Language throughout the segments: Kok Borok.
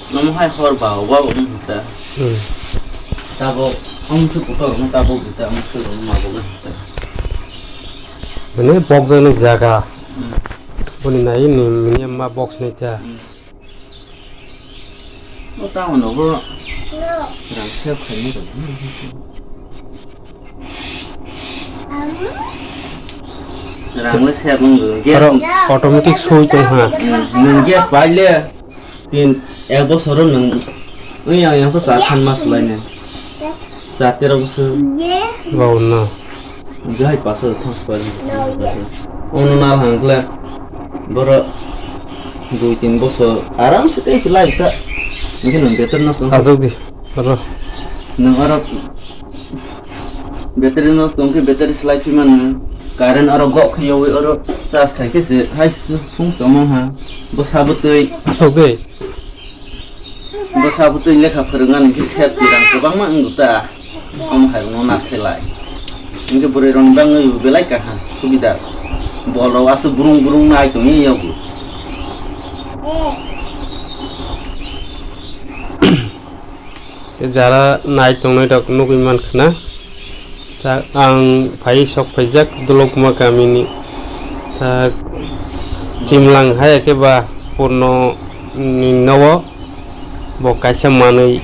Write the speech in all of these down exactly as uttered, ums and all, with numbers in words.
Nomo hai hor ba, wa bo wng ta. Hmm. Tabok, ang su kuto, ang tabok kita, ang su ma bo wng ta. Ini box ni jaga. Hmm. Boni nai ni miniam ma box ni ta. Hmm. O ta ono bo. Rang sep khai ni. Rang le sep wng. Gas. Aro automatic soi tong ha. Hmm, nung gas bai le. Tin, ek bosoro nwng, oi, yang, yang ko sa than mas lai ne. Sa tero bosor. Wow, no. Jai pasa thang spa. Ono nal hang kle. Boro dui tin bosor. Aram se tei silai ta. Mungkin nwng better nas tong. Asuk di. Boro. Nwng oro Battery no tong khe battery slai phi mano. Current oro gok khe yawi oro charge khai khe se hai su-, sung tongma ha. Bo sabo twi. Asok de. Bo sabo twi lekha phwrwngna nang khe set tirang kwbangma wng ta. Omo hai no na khelai. Hingke bwrwi rok bangwi belai kaham subida. Bol rok aswk burung burung nai tongwi yago. Tei jara nai tongnai rok nugwi mankha na. Ta ang phai sok phaijak Dulokma kamini. Ta chimlang hai khe ba Purno ni nogo bo kaisa manwi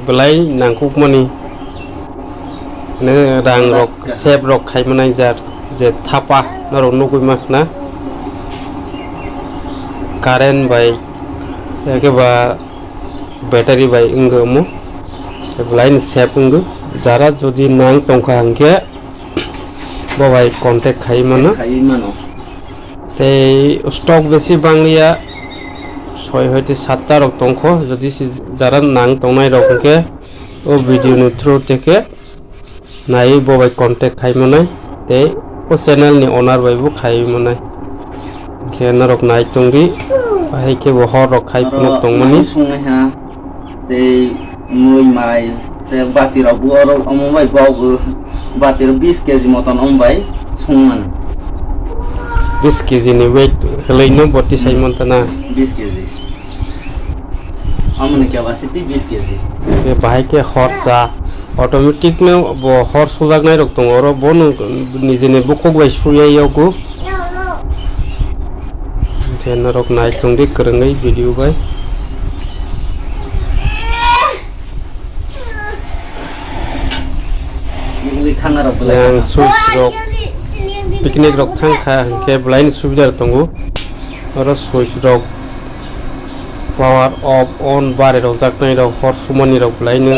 belai nangkukmani. Ne rang rok, sep rok khai manai jar je thapa norok nugwi mankha na. Current bai ya khe ba battery bai wngwi omo, tei belai ni sep wngwi. Jara jodi nang tongkha hwnkhe bo bai contact khai mano. Khai mano. Tei stock besi bangliya, soi hoite satta rok tongkho, jodi si jara nang tongnai rok hwnkhe o video ni through teke naiwi bo bai contact khai manai tei o channel ni owner bai bo khai manai. Khe norok nai tongdi, bahai khe bo hor rok khai phunuk tongmani. Nai sungnai ha, tei mui mai, tei bati rok bo oro omo bai bo bo bati rok bis kg moton omo bai sung mano. Bis kg ni weight helai no boti sai mantana. Bis kg. Amoni capacity bis kg. Khe bahai khe horsa automatic no bo hor sujaknai rok tongo, oro bono nijeni bukhuk bai suya yogo. Khe norok nai tongdi kwrwngwi video bai. Yang switch rok picnic rok thangkha hwnkhe belai ni subida tongo. Oro switch rok power off on bari rok jaknai rok hor sumani rok belai no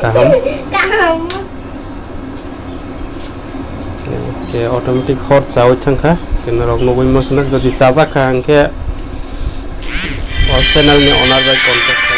kaham. Kaham. Ke automatic hor chawi thangkha, ke norok nugwi mankha na, jodi chajakha hwnkhe o channel ni owner bai contact